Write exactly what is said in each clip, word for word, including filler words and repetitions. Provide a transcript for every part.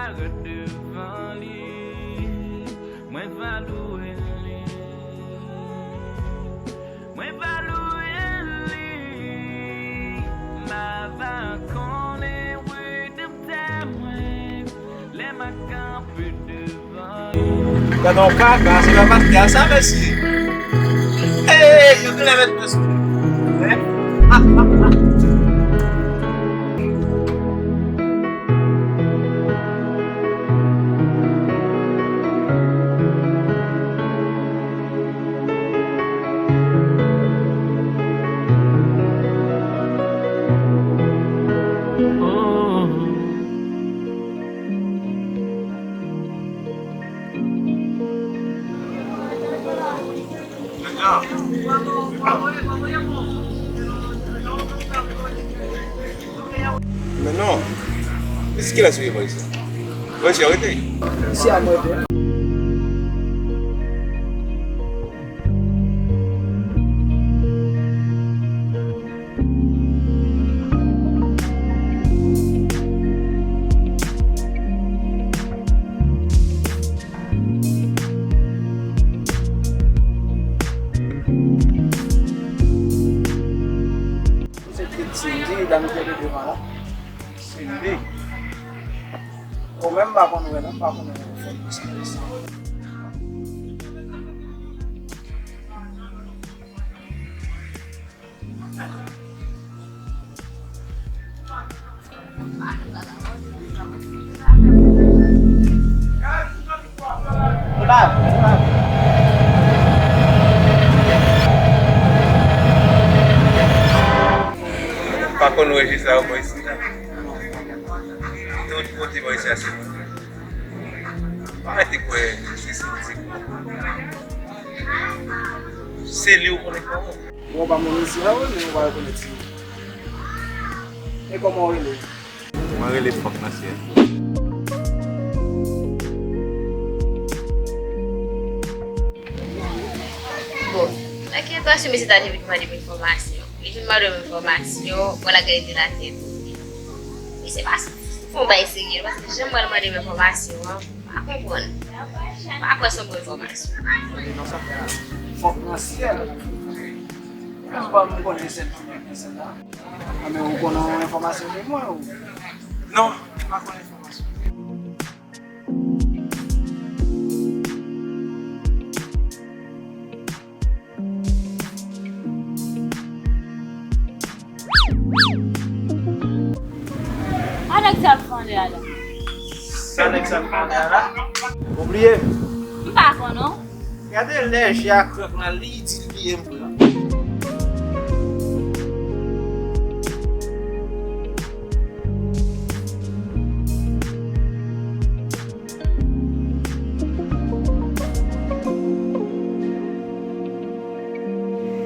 Parèt devan li, mwen va louwe li. Mwen va louwe li. M a va konnen Redanmtè mwen. Lè m a kanpe devan li. Gade yon kaka, se pa pastè a sa, mesye. Hey, yo genlè met mwen sou. Men non. Depi kilès ou ye bò isi? Bò isi, arete. Isi a mwen te. Se tip Cindy, dam ki te devan la. Cindy. Ou menm m pa konn wè non, m pa konn wè non. Pa konn wè Jeza bò isi la. Tout kote bò isi a se mwen. Pa rete kwè se Cindy. Se li ou konnen kòman. Bon, pa moun isi a, wi, men ou pa rekonèt si. E kòman ou rele? Mwen rele Fòk nan syèl. Bon, nan ki entansyon misye ta vin mande m enfòmasyon? Li vin mande m enfòmasyon, mwen lage li te la tèt. Misye pa fè yon bagay serye, paske jan mwen mande m enfòmasyon an, m pa konprann. M pa kwè se yon bon enfòmasyon. Fòk nan syèl. Ou pa m konn desèl fòk nan syèl la. A, men ou konn yon enfòmasyon de mwen, ou? Non, m pa konn enfòmasyon. A nèg sa ap fè anndan a la? Sa nèg sa ap fè anndan a la? Ou bliye m? M pa konn non. Gade lè je a krèk la, li di l bliye m vre.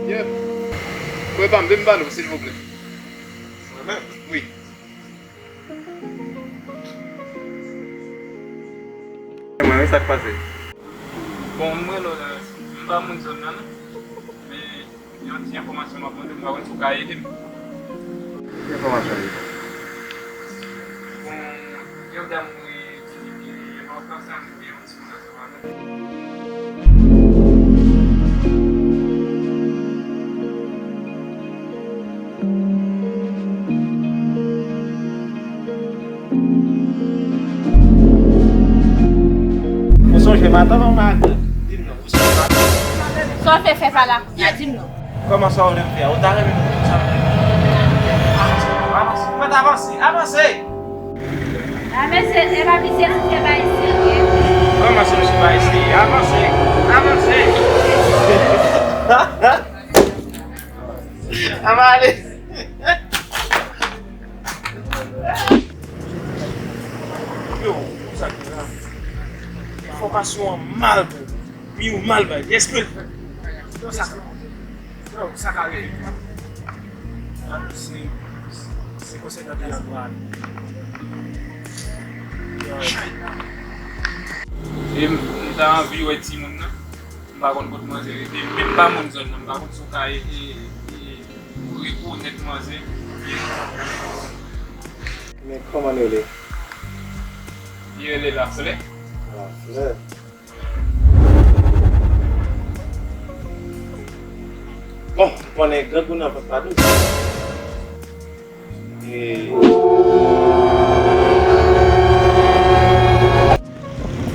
Yep. Frè pa m, vin pale w, silvouplè. Mwen menm? Wi. Mwen, wi, sa k pase? Bon, mwen, lò la, m pa moun zòn nan, non. Men, yon ti enfòmasyon m ap mande, m pa konn si w ka ede m. Ki enfòmasyon li? Bon, yon dam mwen ki, ki, ki, Ou sonje madanm ou mari? Di m non, ou sonje madanm? Sa w fè fè pa la kounye a, di m non. Kòman sa w vle m fè a? Ou ta renmen m konn sa m fè? Avanse, avanse, mèt avanse, avanse! A, mesye, e pa misye, misye pa serye. Kòman se misye pa serye? Avanse, avanse! Ann ale! Yo, sa ki la? Enfòmasyon an mal, bro. Wi, ou mal bay. Èske l fè? Yo, sa, yo, sa ka rive. Se, se konsèy nan peyi an. Yo. E m, m ta anvi wè timoun nan. M pa konn kot manzè rete, men m pa moun zòn nan, m pa konn si w ka e, e, e, rekonèt manzè. Men kòman l rele? Li rele Laflè. Laflè. Bon, ou konnen grangou nan vant pa dous. E.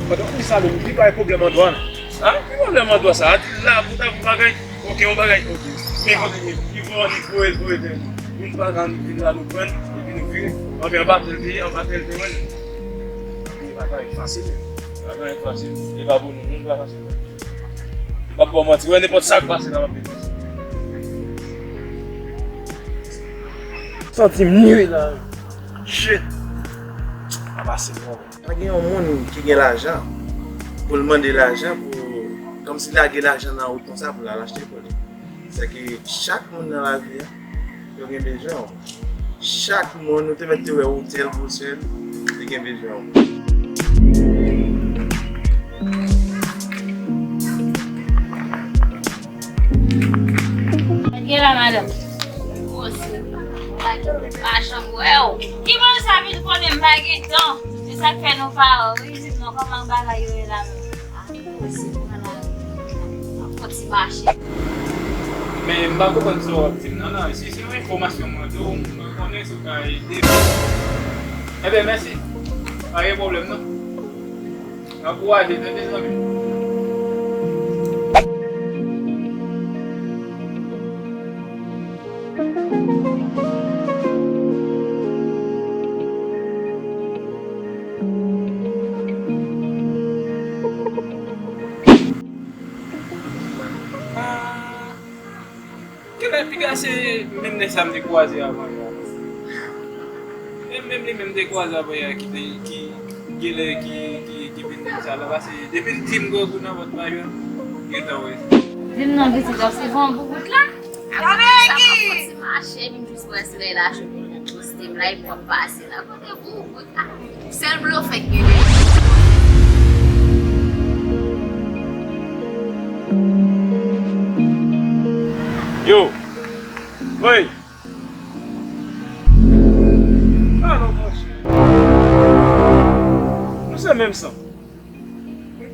Pandan w di sa, menm, li pa gen pwoblèm andwa, non. A, ki pwoblèm andwa sa? A di la, pou ta pou bagay, oke, yon bagay, oke. Men kote li, li pran, li voye l, voye l. Moun pa ka vin la, nou pran, epi nou vire. Anben, anba tèl te ye, anba tèl te wè l. Li pa ka fasil, li pa ka fasil. Li pa pou nou, nou pa fasil. M p ap ba w manti, wè nenpòt sa k pase la, m ap defanse. Santi m nwi la. Shit. Sa pase bon. Pa gen yon moun ki gen lajan pou l mande lajan pou, kòmsi lage lajan nan wout konsa pou l al achte pou li. Sèke chak moun nan lavi a, yo gen bezwen w. Chak moun, ou te mèt te wè otèl pou sèl, li gen bezwen w. Gade la, madanm. Machann, wè w. Ki moun sa vin konnen m pa gen tan? Se sa k fè nou pa wi, di m non, kòman bagay yo ye la menm? Ah, se mwen la. An fon ti mache. Men m pa konprann sa w ap di m nan, nan. Si se yon enfòmasyon mwen te ou, mwen konnen si w ka ede m. Enben, mèsi. Pa gen pwoblèm, non. Ankouraje, tande, zanmi m. Ah, genlè piga se menm nèg sa m te kwaze avan yè a. E menm li menm m te kwaze avan yè a ki te, ki, genlè ki, ki, ki vin di m sa la, paske depi l di m grangou nan vant pa yo, gentan wè. Vin nan vizit la, se van gougout la. Apre sa, m ap fon ti mache, m jis wè solèy la cho pou m poste m la, epi w ap pase la. Kote gougout la? Sèl blofè k genyen. Yo! Woy! Alò, monchè. Nou se menm san.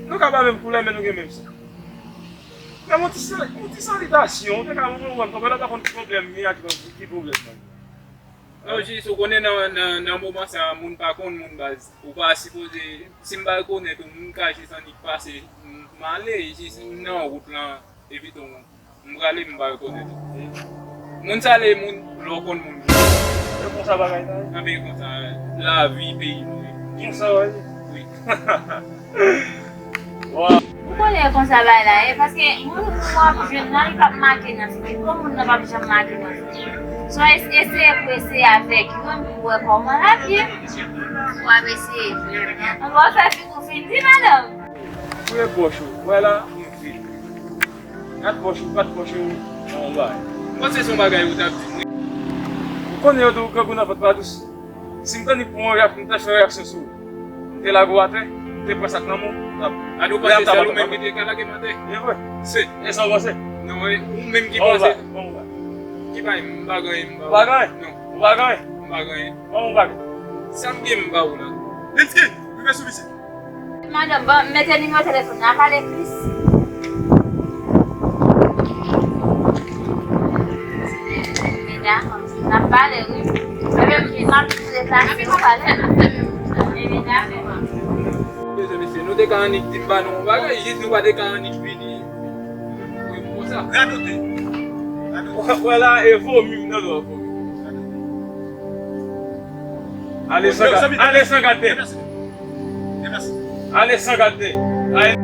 Nou ka pa menm koulè, men nou gen menm san. Fè m yon ti sal-, yon ti salitasyon, ou te ka konprann, konprann, ou pa konn ki pwoblèm li ak ki pwoblèm nan. Non, jis, ou konnen nan, nan, nan moman sa, moun pa konn moun baz. Ou pa sipoze, si m pa rekonèt ou, moun ka jis annik pase, m, m ale, jis nan wout lan, epi tou, m prale, m pa rekonèt ou. Moun sa le moun, lè w konn moun. E konsa bagay sa ye? Anben konsa, lavi peyi nou ye. Konsa w ye? Wi. Waw. Ou konnen e konsa bagay la ye, paske moun pou w ap jwenn nan, li p ap make nan figi. Gwo moun nan p ap janm make nan figi. So, es-, eseye pou eseye avèk yo, pou w wè kòman l ap ye. W ap eseye. Anben w fè figi w fin di, madanm. Fouye pòch ou. Wè la, m vide. Kat pòch ou, kat pòch ou, nan yon bagay. M panse se yon bagay ou t ap di m, wi. Ou konnen yo di w grangou nan vant pa dous. Si m t annik pran yon reyak-, m t ap fè yon reyaksyon sou ou. M te lage w atè, m te pran sa k nan men w, m t ap. Ade w panse sèl ou menm ki te ka lage m atè? E vre. Se. E sa w panse? Non, e ou menm ki panse. Bon, bon. Ki bagay? M pa gen anyen, m pa. Ou pa gen anyen? Non. Ou pa gen anyen? M pa gen anyen. Bon, ou pa gen. Sa m gen m ba ou la. Linsky, rive sou misye. Madanm, ban, mete nimewo telefòn nan, pale plis. Ebyen dakò, n ap pale, wi. Ebyen, m ap deplase, n ap pale. Ebyen dakò. Bezwen mesye, nou te ka annik di m ba nou yon bagay, jis nou pa te ka annik vini. Wi, m konsa. Radote. Radote. Wè la, e vomi m nan dlo, vomi. Ale san gade, ale san gade. Ale san gade. Ale.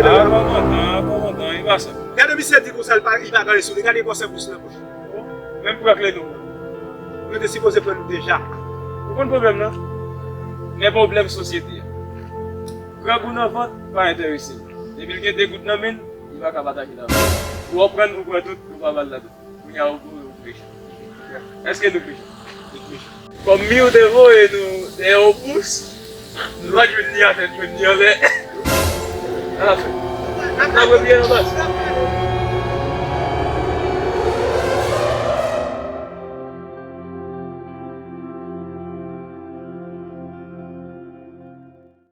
Ah, kòmandan, kòmandan, e pa sa. Gade misye di konsa, li pa, li pa gen anyen sou li. Gade kòman bouch nan pòch. Menm pran kle nou. Yo te sipoze pran nou deja. Ou konn pwoblèm nan? Men pwoblèm sosyete a. Grangou nan vant pa enterese l. Depi l gen de goud nan men l, li pa ka pataje l avè w. Ou pran, ou pran tout, ou pa ba l ladan. Kounye a ou, ou, ou mechan. Èske nou mechan? Nou mechan. Kòm Miw te voye nou dèyè yon bous, nou pa t jwenn ni atè, jwenn ni anlè. Ala fè. N ap repliye nan baz.